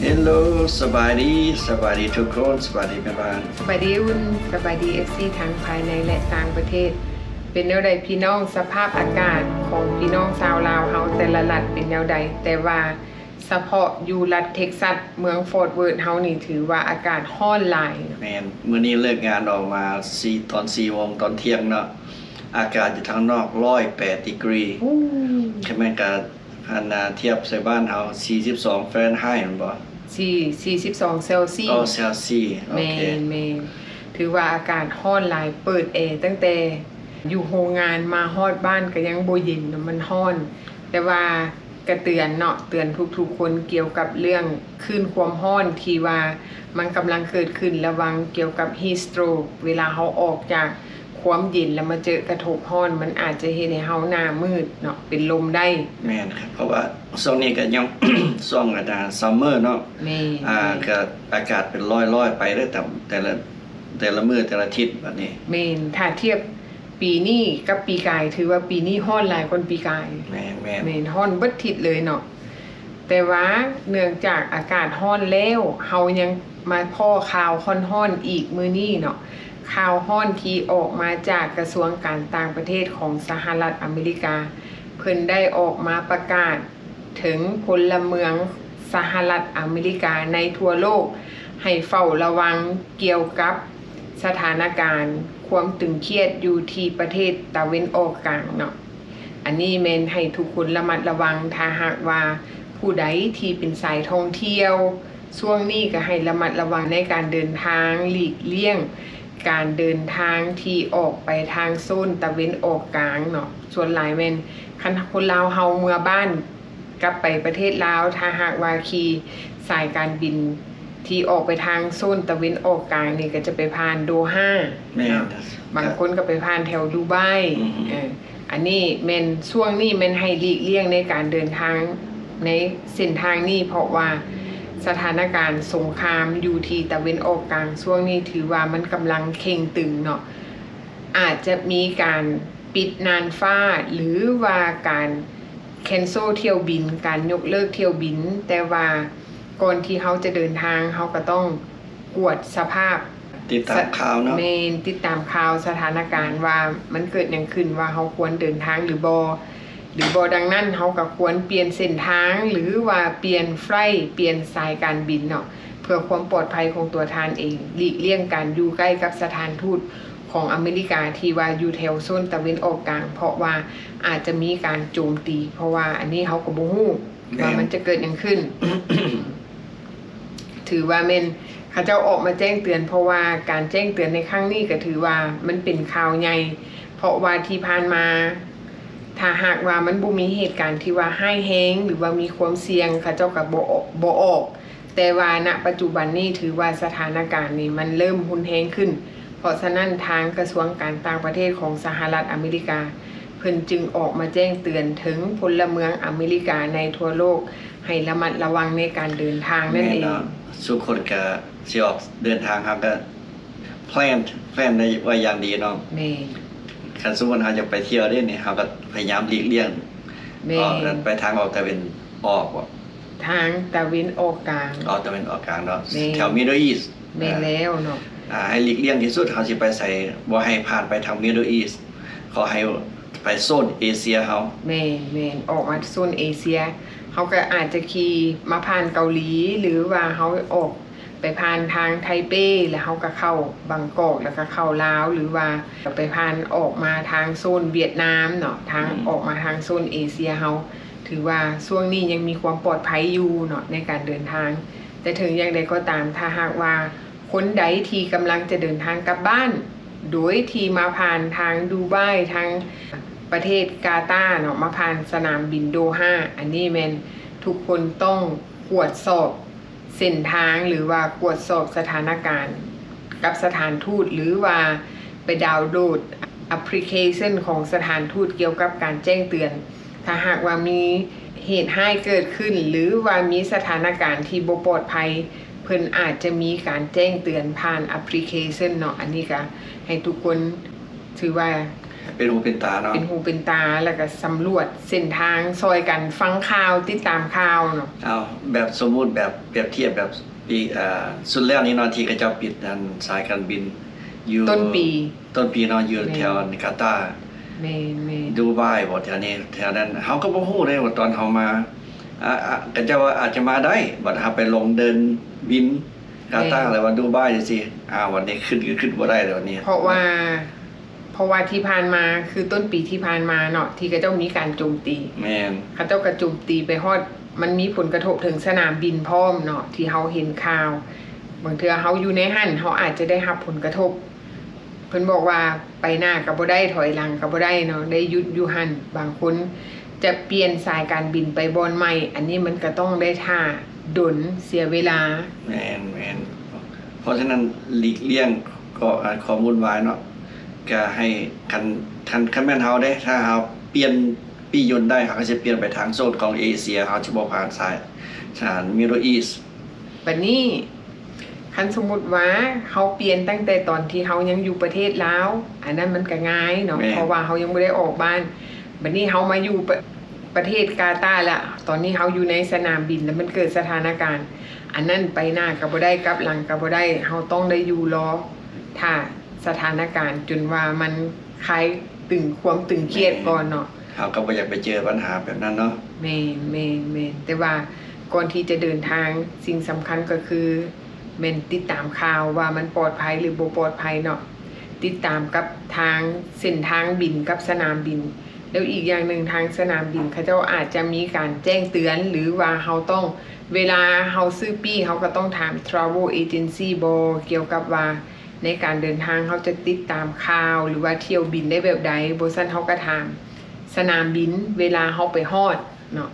ເຮລໂລ ສະບາຍດີ ສະບາຍດີທຸກຄົນ ສະບາຍດີແມ່ບ້ານ ສະບາຍດີອຸ່ນ ສະບາຍດີ ເອັຟຊີ ທັງພາຍໃນ ແລະ ຕ່າງປະເທດ. ເປັນແນວໃດພີ່ນ້ອງ? ສະພາບອາກາດຂອງພີ່ນ້ອງຊາວລາວເຮົາແຕ່ລະລັດເປັນແນວໃດ? ແຕ່ວ່າສະເພາະຢູ່ລັດເທັກຊັດ ເມືອງຟອດເວີດເຮົານີ້ ຖືວ່າອາກາດຮ້ອນຫຼາຍ. ແມ່ນ, ມື້ນີ້ເລີກງານອອກມາສີ່ ຕອນສີ່ໂມງຕອນທ່ຽງເນາະ, ອາກາດຢູ່ທາງນອກຮ້ອຍແປດດີກຣີ. ໂອ້ ຄັນແມ່ນກະ ອັນນາ ທຽບໃສ່ບ້ານເຮົາ ສີ່ສິບສອງຟາເຣນໄຮແມ່ນບໍ່? ສີ່ ສີ່ສິບສອງເຊລຊີ. ອໍ ເຊລຊີ. ໂອເຄ ແມ່ນ ແມ່ນ. ຖືວ່າອາກາດຮ້ອນຫຼາຍ, ເປີດແອຕັ້ງແຕ່ຢູ່ໂຮງງານ ມາຮອດບ້ານກໍຍັງບໍ່ເຢັນເນາະ, ມັນຮ້ອນ. ແຕ່ວ່າກະເຕືອນເນາະ, ເຕືອນທຸກໆຄົນກ່ຽວກັບເລື່ອງຄື້ນຄວາມຮ້ອນທີ່ວ່າມັນກຳລັງເກີດຂຶ້ນ, ລະວັງກ່ຽວກັບ heat stroke ເວລາເຮົາອອກຈາກ ຄວາມເຢັນ ແລ້ວມາເຈີກະທົບຮ້ອນ ມັນອາດຈະເຮັດໃຫ້ເຮົາໜ້າມືດເນາະ ເປັນລົມໄດ້. ແມ່ນຄັບ ເພາະວ່າຊ່ວງນີ້ກໍຍັງ ຊ່ວງ ອາ summer ເນາະ. ແມ່ນ ອາ ແມ່ນ ກໍອາກາດເປັນຮ້ອຍໆໄປເດີ ແຕ່ ແຕ່ລະ ແຕ່ລະມື້ແຕ່ລະທິດບັດນີ້. ແມ່ນ ຖ້າທຽບປີນີ້ກັບປີກາຍ ຖືວ່າປີນີ້ຮ້ອນຫຼາຍກວ່າປີກາຍ. ແມ່ນໆ ແມ່ນ ຮ້ອນເບິດທິດເລີຍເນາະ. ແຕ່ວ່າເນື່ອງຈາກອາກາດຮ້ອນແລ້ວ ເຮົາຍັງມາພໍ້ຂ່າວຮ້ອນໆອີກມື້ນີ້ເນາະ, ຂ່າວຮ້ອນທີ່ອອກມາຈາກກະຊວງການຕ່າງປະເທດຂອງສະຫະລັດອາເມລິກາ ເພິ່ນໄດ້ອອກມາປະກາດເຖິງພົນລະເມືອງສະຫະລັດອາເມລິກາໃນທົ່ວໂລກ ໃຫ້ເຝົ້າລະວັງກ່ຽວກັບສະຖານະການຄວາມຕຶງຄຽດຢູ່ທີ່ປະເທດຕາເວັນອອກກາງເນາະ. ອັນນີ້ແມ່ນໃຫ້ທຸກຄົນລະມັດລະວັງ, ຖ້າຫາກວ່າຜູ້ໃດທີ່ເປັນສາຍທ່ອງທ່ຽວ ຊ່ວງນີ້ກໍໃຫ້ລະມັດລະວັງໃນການເດີນທາງ, ຫຼີກລ່ຽງການເດີນທາງທີ່ອອກໄປທາງໂຊນຕາເວັນອອກກາງເນາະ. ສ່ວນຫຼາຍແມ່ນ ຄັນຄົນລາວເຮົາເມືອບ້ານກັບໄປປະເທດລາວ, ຖ້າຫາກວ່າຂີ່ສາຍການບິນ ທີ່ອອກໄປທາງໂຊນຕາເວັນອອກກາງນີ້ ກໍຈະໄປຜ່ານໂດຮາ. ແມ່ນ ເນາະ ບາງຄົນກໍໄປຜ່ານແຖວດູໄບ. ອືມ ເອີ ອັນນີ້ແມ່ນ ຊ່ວງນີ້ແມ່ນໃຫ້ຫຼີກລ່ຽງໃນການເດີນທາງໃນເສັ້ນທາງນີ້ ເພາະວ່າສະຖານະການສົງຄາມຢູ່ທີ່ຕາເວັນອອກກາງ ຊ່ວງນີ້ຖືວ່າມັນກຳລັງເຄັ່ງຕຶງເນາະ, ອາດຈະມີການປິດນ່ານຟ້າ ຫຼືວ່າການ cancel ຖ້ຽວບິນ, ການຍົກເລີກຖ້ຽວບິນ, ແຕ່ວ່າກ່ອນທີ່ເຮົາຈະເດີນທາງ ເຮົາກໍຕ້ອງກວດສະພາບ ຕິດຕາມ ສະ ຂ່າວເນາະ. ແມ່ນ ຕິດຕາມຂ່າວສະຖານະການວ່າມັນເກີດຫຍັງຂຶ້ນ, ວ່າເຮົາຄວນເດີນທາງຫຼືບໍ່ ຫຼືບໍ່. ດັ່ງນັ້ນ ເຮົາກໍຄວນປ່ຽນເສັ້ນທາງ ຫຼືວ່າປ່ຽນໄຟລ໌ ປ່ຽນສາຍການບິນເນາະ ເພື່ອຄວາມປອດໄພຂອງຕົວທ່ານເອງ, ຫຼີກລ່ຽງການຢູ່ໃກ້ກັບສະຖານທູດຂອງອາເມລິກາທີ່ວ່າຢູ່ແຖວໂຊນຕາເວັນອອກກາງ, ເພາະວ່າອາດຈະມີການໂຈມຕີ, ເພາະວ່າອັນນີ້ເຮົາກໍບໍ່ຮູ້ ແມ່ນ ວ່າມັນຈະເກີດຫຍັງຂຶ້ນ. ຖືວ່າແມ່ນເຂົາເຈົ້າອອກມາແຈ້ງເຕືອນ, ເພາະວ່າການແຈ້ງເຕືອນໃນຄັ້ງນີ້ກໍຖືວ່າມັນເປັນຂ່າວໃຫຍ່, ເພາະວ່າທີ່ຜ່ານມາ ຖ້າຫາກວ່າມັນບໍ່ມີເຫດການທີ່ວ່າຮ້າຍແຮງ ຫຼືວ່າມີຄວາມສ່ຽງ, ເຂົາເຈົ້າກໍບໍ່ ບໍ່ອອກ. ແຕ່ວ່ານະປັດຈຸບັນນີ້ ຖືວ່າສະຖານະການນີ້ມັນເລີ່ມຮຸນແຮງຂຶ້ນ, ເພາະສະນັ້ນ ທາງກະຊວງການຕ່າງປະເທດຂອງສະຫະລັດອາເມລິກາ ເພິ່ນຈຶ່ງອອກມາແຈ້ງເຕືອນເຖິງພົນລະເມືອງອາເມລິກາໃນທົ່ວໂລກ ໃຫ້ລະມັດລະວັງໃນການເດີນທາງນັ້ນເອງ. ແມ່ນເນາະ, ສູ່ຄົນກະຊິອອກເດີນທາງ ເຮົາກະ ແພລນ ແພລນໄວ້ຢ່າງດີເນາະ. ແມ່ນ. ຄັນສົມມຸດເຮົາຢາກໄປທ່ຽວເດ້ນີ້ ເຮົາກໍພະຍາຍາມຫຼີກລ່ຽງ. ແມ່ນ. ອອກ ໄປທາງອອກຕາເວັນອອກບໍ? ທາງຕາເວັນອອກກາງ. ອອກຕາເວັນອອກກາງເນາະ. ແມ່ນ. ແຖວ Middle East. ແມ່ນແລ້ວເນາະ. ອາ ໃຫ້ຫຼີກລ່ຽງທີ່ສຸດ, ເຮົາຊິໄປໃສ ບໍ່ໃຫ້ຜ່ານໄປທາງ Middle East, ຂໍໃຫ້ໄປໂຊນເອເຊຍເຮົາ. ແມ່ນໆ, ອອກມາໂຊນເອເຊຍ, ເຮົາກໍອາດຈະຂີ່ມາຜ່ານເກົາຫຼີ ຫຼືວ່າເຮົາອອກ ໄປຜ່ານທາງໄທເປ ແລ້ວເຮົາກໍເຂົ້າບາງກອກ ແລ້ວກໍເຂົ້າລາວ ຫຼືວ່າໄປຜ່ານອອກມາທາງໂຊນຫວຽດນາມເນາະ, ທາງ ອືມ ອອກມາທາງໂຊນເອເຊຍເຮົາ. ຖືວ່າຊ່ວງນີ້ຍັງມີຄວາມປອດໄພຢູ່ເນາະ ໃນການເດີນທາງ. ແຕ່ເຖິງຢ່າງໃດກໍຕາມ, ຖ້າຫາກວ່າຄົນໃດທີ່ກຳລັງຈະເດີນທາງກັບບ້ານ ໂດຍທີ່ມາຜ່ານທາງດູໄບ, ທາງປະເທດກາຕາເນາະ, ມາຜ່ານສະໜາມບິນໂດຮາ, ອັນນີ້ແມ່ນທຸກຄົນຕ້ອງກວດສອບ ເສັ້ນທາງ ຫຼືວ່າກວດສອບສະຖານະການກັບສະຖານທູດ ຫຼືວ່າໄປດາວໂຫຼດແອັບພລິເຄຊັນຂອງສະຖານທູດກ່ຽວກັບການແຈ້ງເຕືອນ. ຖ້າຫາກວ່າມີເຫດຮ້າຍເກີດຂຶ້ນ ຫຼືວ່າມີສະຖານະການທີ່ບໍ່ປອດໄພ, ເພິ່ນອາດຈະມີການແຈ້ງເຕືອນຜ່ານແອັບພລິເຄຊັນເນາະ. ອັນນີ້ກະໃຫ້ທຸກຄົນຖືວ່າ ເປັນຫູເປັນຕາເນາະ ເປັນຫູເປັນຕາ ແລ້ວກໍສຳຫຼວດເສັ້ນທາງ ຊ່ອຍກັນຟັງຂ່າວ ຕິດຕາມຂ່າວເນາະ. ເອົາ ແບບສົມມຸດ ແບບປຽບທຽບ ແບບປີ ເອີ ສຸດແລ້ວນີ້ເນາະ ທີ່ເຂົາເຈົ້າປິດອັນສາຍການບິນຢູ່ ຕົ້ນປີ ຕົ້ນປີເນາະ ຢູ່ ແມ່ນ ແຖວກາຕາ ແມ່ນໆ ດູບາຍບໍ ແຖວນີ້ ແຖວນັ້ນ ເຮົາກໍບໍ່ຮູ້ເດ້ວ່າຕອນເຮົາມາ ອາ ອາ ເຂົາເຈົ້າວ່າອາດຈະມາໄດ້ ບັດເຮົາໄປລົງເດີ່ນບິນກາຕາ ແມ່ນ ແລ້ວວ່າດູບາຍຈັ່ງຊີ້ ອ້າວ ວັນນີ້ຂຶ້ນກໍຂຶ້ນບໍ່ໄດ້ແລ້ວວັນນີ້ ເພາະວ່າ ເພາະວ່າທີ່ຜ່ານມາ ຄືຕົ້ນປີທີ່ຜ່ານມາເນາະ ທີ່ເຂົາເຈົ້າມີການໂຈມຕີ ແມ່ນ ເຂົາເຈົ້າກໍໂຈມຕີໄປຮອດ ມັນມີຜົນກະທົບເຖິງສະໜາມບິນພ້ອມເນາະ ທີ່ເຮົາເຫັນຂ່າວ. ບາງເທື່ອເຮົາຢູ່ໃນຫັ້ນ ເຮົາອາດຈະໄດ້ຮັບຜົນກະທົບ ເພິ່ນບອກວ່າໄປໜ້າກໍບໍ່ໄດ້ ຖອຍຫຼັງກໍບໍ່ໄດ້ເນາະ ໄດ້ຢຸດຢູ່ຫັ້ນ. ບາງຄົນຈະປ່ຽນສາຍການບິນໄປບ່ອນໃໝ່ ອັນນີ້ມັນກໍຕ້ອງໄດ້ຖ້າດົນ ເສຍເວລາ. ແມ່ນໆ ເພາະສະນັ້ນຫຼີກລ່ຽງກໍ ອາ ຄວາມວຸ່ນວາຍເນາະ ກະໃຫ້ ຄັນ ຄັນ ຄັນແມ່ນເຮົາເດ້ ຖ້າເຮົາປ່ຽນປີ້ຍົນໄດ້ ເຮົາກໍຊິປ່ຽນໄປທາງໂຊນຂອງເອເຊຍ ເຮົາຈະບໍ່ຜ່ານສາຍ ສາຍ Middle East. ບັດນີ້ ຄັນສົມມຸດວ່າເຮົາປ່ຽນຕັ້ງແຕ່ຕອນທີ່ເຮົາຍັງຢູ່ປະເທດລາວ ອັນນັ້ນມັນກໍງ່າຍເນາະ ແມ່ນ ເພາະວ່າເຮົາຍັງບໍ່ໄດ້ອອກບ້ານ. ບັດນີ້ເຮົາມາຢູ່ປະ ປະເທດກາຕາລະ ຕອນນີ້ເຮົາຢູ່ໃນສະໜາມບິນ ແລ້ວມັນເກີດສະຖານະການ ອັນນັ້ນໄປໜ້າກໍບໍ່ໄດ້ ກັບຫຼັງກໍບໍ່ໄດ້ ເຮົາຕ້ອງໄດ້ຢູ່ລໍຖ້າສະຖານະການ ຈົນວ່າມັນຄາຍຕຶງ ຄວາມຕຶງຄຽດ ແມ່ນ ກ່ອນເນາະ. ເຮົາກໍບໍ່ຢາກໄປເຈີບັນຫາແບບນັ້ນເນາະ. ແມ່ນໆໆ ແຕ່ວ່າກ່ອນທີ່ຈະເດີນທາງ ສິ່ງສຳຄັນກໍຄືແມ່ນຕິດຕາມຂ່າວວ່າມັນປອດໄພ ຫຼື ບໍ່ປອດໄພເນາະ ຕິດຕາມກັບທາງເສັ້ນທາງບິນກັບສະໜາມບິນ. ແລ້ວອີກຢ່າງໜຶ່ງ ທາງສະໜາມບິນເຂົາເຈົ້າອາດຈະມີການແຈ້ງເຕືອນ ຫຼືວ່າເຮົາຕ້ອງ ເວລາເຮົາຊື້ປີ້ ເຮົາກໍຕ້ອງຖາມ travel agency ບໍ ກ່ຽວກັບວ່າໃນການເດີນທາງເຮົາຈະຕິດຕາມຂ່າວ ຫຼືວ່າຖ້ຽວບິນໄດ້ແບບໃດ. ບໍ່ຊັ້ນເຮົາກໍຖາມສະໜາມບິນເວລາເຮົາໄປຮອດເນາະ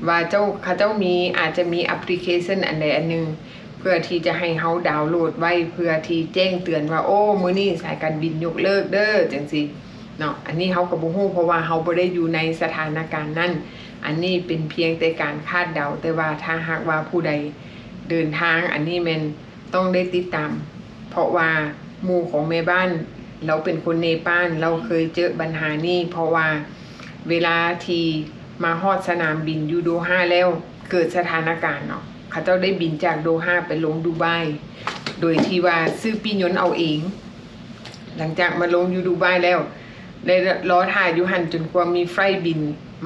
ວ່າເຈົ້າ ເຂົາເຈົ້າມີ ອາດຈະມີແອັບພລິເຄຊັນອັນໃດອັນໜຶ່ງ ເພື່ອທີ່ຈະໃຫ້ເຮົາດາວໂຫຼດໄວ້ ເພື່ອທີ່ແຈ້ງເຕືອນວ່າ ໂອ້ ມື້ນີ້ສາຍການບິນຍົກເລີກເດີ ຈັ່ງຊີ້ເນາະ. ອັນນີ້ເຮົາກໍບໍ່ຮູ້ ເພາະວ່າເຮົາບໍ່ໄດ້ຢູ່ໃນສະຖານະການນັ້ນ. ອັນນີ້ເປັນພຽງແຕ່ການຄາດເດົາ ແຕ່ວ່າຖ້າຫາກວ່າຜູ້ໃດເດີນທາງ ອັນນີ້ແມ່ນຕ້ອງໄດ້ຕິດຕາມ ເພາະວ່າໝູ່ຂອງແມ່ບ້ານ ລາວເປັນຄົນເນປານ ລາວເຄີຍເຈີບັນຫານີ້ ເພາະວ່າເວລາທີ່ມາຮອດສະໜາມບິນຢູ່ໂດຮາແລ້ວ ເກີດສະຖານະການເນາະ ເຂົາເຈົ້າໄດ້ບິນຈາກໂດຮາໄປລົງດູບາຍ ໂດຍທີ່ວ່າຊື້ປີ້ຍົນເອົາເອງ. ຫຼັງຈາກມາລົງຢູ່ດູບາຍແລ້ວ ໄດ້ລໍຖ້າຢູ່ຫັ້ນຈົນກວ່າມີໄຟລ໌ບິນ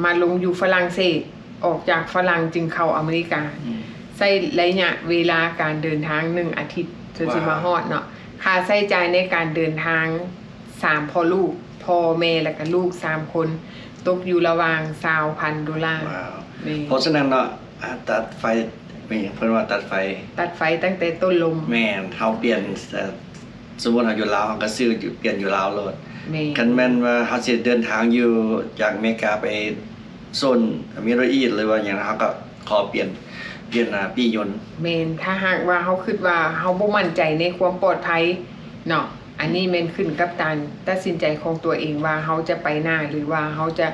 ມາລົງຢູ່ຝຣັ່ງເສດ ອອກຈາກຝຣັ່ງຈຶ່ງເຂົ້າອາເມລິກາ ອືມ ໃຊ້ໄລຍະເວລາການເດີນທາງໜຶ່ງອາທິດ ຈົນຊິມາຮອດເນາະ. ວ້າວ ຄ່າໃຊ້ຈ່າຍໃນການເດີນທາງ ສາມພໍ່ລູກ ພໍ່ແມ່ ແລ້ວກະລູກສາມຄົນ ຕົກຢູ່ລະຫວ່າງຊາວພັນໂດລາ. ວ້າວ ແມ່ນ ເພາະສະນັ້ນເນາະ ອາ ຕັດໄຟ ເປັນຫຍັງເພິ່ນວ່າຕັດໄຟ? ຕັດໄຟຕັ້ງແຕ່ຕົ້ນລົມ. ແມ່ນ ເຮົາປ່ຽນ ເອີ ສົມມຸດເຮົາຢູ່ລາວ ເຮົາກໍຊື້ຢູ່ ປ່ຽນຢູ່ລາວໂລດ. ແມ່ນ ຄັນແມ່ນວ່າເຮົາຊິເດີນທາງຢູ່ຈາກອາເມລິກາໄປໂຊນ Middle East ຫຼືວ່າຫຍັງ ເຮົາກໍຂໍປ່ຽນ ປ່ຽນ ອາ ປີ້ຍົນ. ແມ່ນ ຖ້າຫາກວ່າເຮົາຄິດວ່າເຮົາບໍ່ໝັ້ນໃຈໃນຄວາມປອດໄພເນາະ ອັນນີ້ແມ່ນຂຶ້ນກັບການຕັດສິນໃຈຂອງຕົວເອງວ່າເຮົາຈະໄປໜ້າ ຫຼືວ່າເຮົາຈະ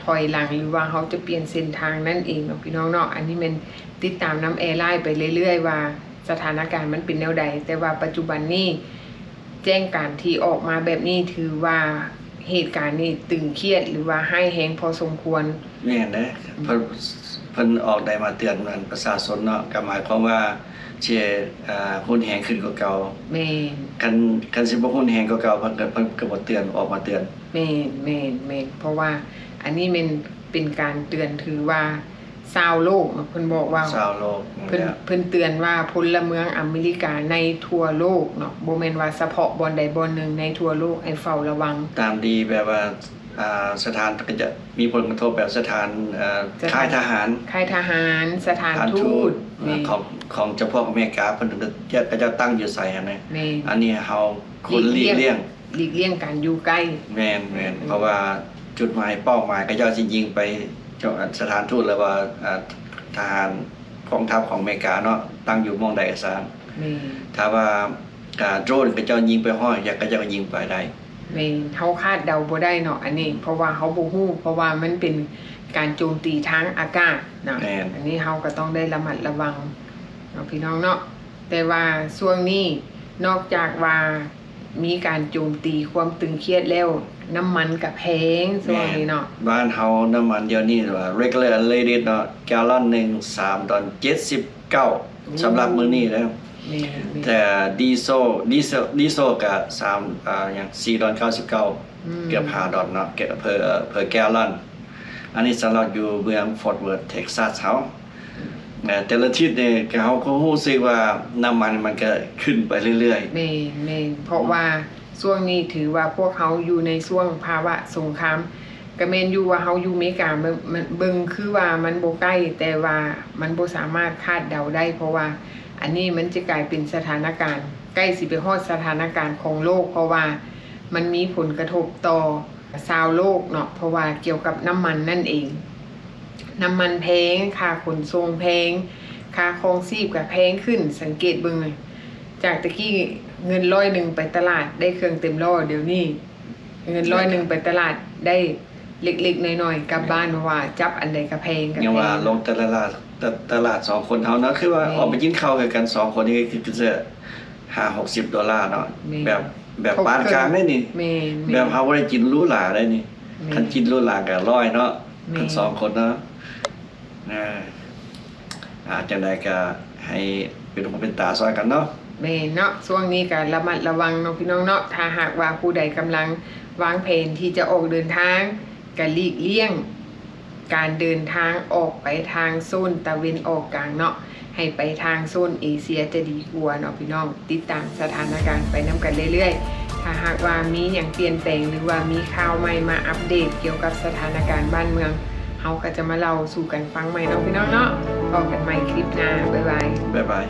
ຖອຍຫຼັງ ຫຼືວ່າເຮົາຈະປ່ຽນເສັ້ນທາງນັ້ນເອງເນາະ ພີ່ນ້ອງເນາະ. ອັນນີ້ແມ່ນຕິດຕາມນຳແອລາຍໄປເລື້ອຍໆວ່າ ສະຖານະການມັນເປັນແນວໃດ ແຕ່ວ່າປັດຈຸບັນນີ້ແຈ້ງການທີ່ອອກມາແບບນີ້ ຖືວ່າເຫດການນີ້ຕຶງຄຽດ ຫຼືວ່າຮ້າຍແຮງພໍສົມຄວນ. ແມ່ນເດ້ ເພິ່ນ ເພິ່ນອອກໄດ້ມາເຕືອນອັນປະຊາຊົນເນາະ ກໍໝາຍຄວາມວ່າຊິ ອາ ຮຸນແຮງຂຶ້ນກວ່າເກົ່າ. ແມ່ນ ຄັນ ຄັນຊິບໍ່ຮຸນແຮງກວ່າເກົ່າ ເພິ່ນກໍ ເພິ່ນກໍບໍ່ເຕືອນ ອອກມາເຕືອນ. ແມ່ນໆໆ ເພາະວ່າອັນນີ້ແມ່ນເປັນການເຕືອນ ຖືວ່າ ຊາວໂລກເນາະ ເພິ່ນບອກວ່າ ຊາວໂລກ ເພິ່ນ ແມ່ນແລ້ວ ເພິ່ນເຕືອນວ່າພົນລະເມືອງອາເມລິກາໃນທົ່ວໂລກເນາະ ບໍ່ແມ່ນວ່າສະເພາະບ່ອນໃດບ່ອນໜຶ່ງໃນທົ່ວໂລກ ໃຫ້ເຝົ້າລະວັງ. ຕາມທີ່ແບບວ່າ ອ່າ ສະຖານ ກໍຈະມີຜົນກະທົບແບບສະຖານ ເອີ ສະຖານ ຄ້າຍທະຫານ ຄ້າຍທະຫານ ສະຖານ ສະຖານທູດ ທູດ ແມ່ນ ຂອງ ຂອງຈຳພວກອາເມລິກາ ເພິ່ນຈະ ເຂົາເຈົ້າຕັ້ງຢູ່ໃສຫັ້ນນະ. ແມ່ນ ອັນນີ້ເຮົາຄວນຫຼີກລ່ຽງ ຫຼີກລ່ຽງການຢູ່ໃກ້. ແມ່ນ ແມ່ນ ເອີ ເພາະວ່າຈຸດໝາຍເປົ້າໝາຍເຂົາເຈົ້າຊິຍິງໄປ ເຈົ້າ ສະຖານທູດ ຫຼືວ່າ ອ່າ ທະຫານກອງທັບຂອງອາເມລິກາເນາະ ຕັ້ງຢູ່ໝ່ອງໃດກໍຊ່າງ. ແມ່ນ ຖ້າວ່າ ອ່າ ໂດຣນເຂົາເຈົ້າຍິງໄປຮອດ ເຂົາເຈົ້າກໍຍິງໄປໄດ້. ແມ່ນ ເຮົາຄາດເດົາບໍ່ໄດ້ເນາະອັນນີ້ ເພາະວ່າເຮົາບໍ່ຮູ້ ເພາະວ່າມັນເປັນການໂຈມຕີທາງອາກາດນະ. ແມ່ນ ອັນນີ້ເຮົາກໍຕ້ອງໄດ້ລະມັດລະວັງເນາະ ພີ່ນ້ອງເນາະ. ແຕ່ວ່າຊ່ວງນີ້ ນອກຈາກວ່າ ມີການໂຈມຕີຄວາມຕຶງຄຽດແລ້ວ ນ້ຳມັນກະແພງຊ່ວງນີ້ເນາະ. ແມ່ນ. ບ້ານເຮົານ້ຳມັນດຽວນີ້ວ່າ regular unleaded ເນາະ ແກລລອນໜຶ່ງ ສາມດອນເຈັດສິບເກົ້າ ໂອ້ ສຳລັບມື້ນີ້ເດີ. ແມ່ນໆ. ແຕ່ດີເຊວ ດີເຊວ ດີເຊວກະສາມ ອ່າ ຫຍັງ ສີ່ດອນເກົ້າສິບເກົ້າ ອືມ ເກືອບຫ້າດອນເນາະ per per gallon. ອັນນີ້ສຳລັບຢູ່ເມືອງ Fort Worth Texas ເຮົາ. ແຕ່ລະທິດນີ້ ເຮົາກໍຮູ້ສຶກວ່ານ້ຳມັນມັນກໍຂຶ້ນໄປເລື້ອຍໆ. ແມ່ນໆ ເພາະວ່າຊ່ວງນີ້ຖືວ່າພວກເຮົາຢູ່ໃນຊ່ວງພາວະສົງຄາມ. ກໍແມ່ນຢູ່ວ່າເຮົາຢູ່ເມກາ ເບິ່ງ ເບິ່ງຄືວ່າມັນບໍ່ໃກ້ ແຕ່ວ່າມັນບໍ່ສາມາດຄາດເດົາໄດ້ ເພາະວ່າອັນນີ້ມັນຈະກາຍເປັນສະຖານະການ ໃກ້ຊິໄປຮອດສະຖານະການຂອງໂລກ ເພາະວ່າມັນມີຜົນກະທົບຕໍ່ ຊາວໂລກເນາະ ເພາະວ່າກ່ຽວກັບນ້ຳມັນນັ້ນເອງ. ນ້ຳມັນແພງ, ຄ່າຂົນສົ່ງແພງ, ຄ່າຄອງຊີບກໍແພງຂຶ້ນ. ສັງເກດເບິ່ງ ຈາກແຕ່ກີ້ເງິນຮ້ອຍໜຶ່ງໄປຕະຫຼາດໄດ້ເຄື່ອງເຕັມລໍ້, ດຽວນີ້ເງິນຮ້ອຍໜຶ່ງໄປຕະຫຼາດໄດ້ເລັກໆນ້ອຍໆກັບບ້ານ, ເພາະວ່າຈັບອັນໃດກໍແພງ, ກໍແພງ. ຍັງວ່າລົງຕະຫຼາດ, ຕະ, ຕະຫຼາດສອງຄົນເຮົາເນາະ, ຄືວ່າ ແມ່ນ ອອກໄປກິນເຂົ້າຄືກັນສອງຄົນນີ້ ຄືຈະ ຫ້າຫົກສິບໂດລາເນາະ. ແມ່ນ. ແບບ ແບບປານກາງເດ້ນີ້. ແມ່ນໆ. ແບບເຮົາບໍ່ໄດ້ກິນຫຼູຫຼາເດ້ນີ້. ແມ່ນ. ຄັນກິນຫຼູຫຼາກໍຮ້ອຍເນາະ. ແມ່ນ. ຄັນສອງຄົນເນາະ. ອ່າ ອ່າ ຈັ່ງໃດກໍໃຫ້ເປັນຫູເປັນຕາຊ່ອຍກັນເນາະ. ແມ່ນເນາະ. ຊ່ວງນີ້ກໍລະມັດລະວັງເນາະ ພີ່ນ້ອງເນາະ. ຖ້າຫາກວ່າຜູ້ໃດກຳລັງວາງແຜນທີ່ຈະອອກເດີນທາງ ກະຫຼີກລ່ຽງການເດີນທາງອອກໄປທາງໂຊນຕາເວັນອອກກາງເນາະ, ໃຫ້ໄປທາງໂຊນເອເຊຍຈະດີກວ່າເນາະພີ່ນ້ອງ. ຕິດຕາມສະຖານະການໄປນຳກັນເລື້ອຍໆ. ຖ້າຫາກວ່າມີຫຍັງປ່ຽນແປງ ຫຼືວ່າມີຂ່າວໃໝ່ມາອັບເດດກ່ຽວກັບສະຖານະການບ້ານເມືອງ, ເຮົາກໍຈະມາເລົ່າສູ່ກັນຟັງໃໝ່ເນາະພີ່ນ້ອງເນາະ. ພໍ້ກັນໃໝ່ຄລິບໜ້າ. ບາຍບາຍ. ບາຍບາຍ.